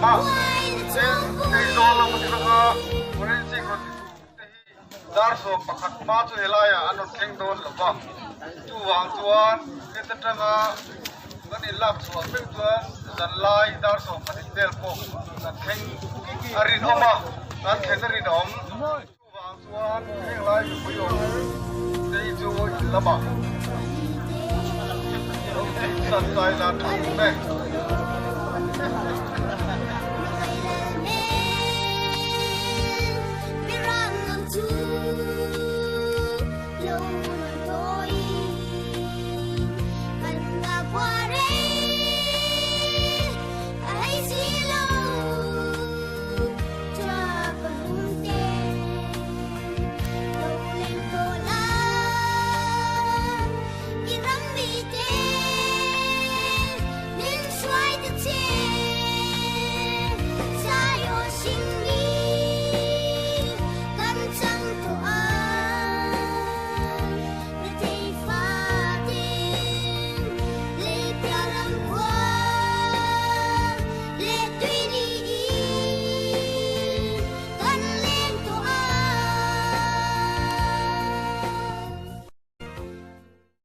mah. Tin, Aizawl lam atanga forensic rawn ti tu te hi dar 11 hma chu helaiah an rawn thleng dawn lo va. Chuvang chuan heta tanga kan inlak chhuah meuh chuan zanlai dar 12 vel pawh kan thleng a rinawm a, kan thlen a rinawm. Chuvang chuan heng lai mipui awm te hi chu in lamah lo san tai la tha awm e.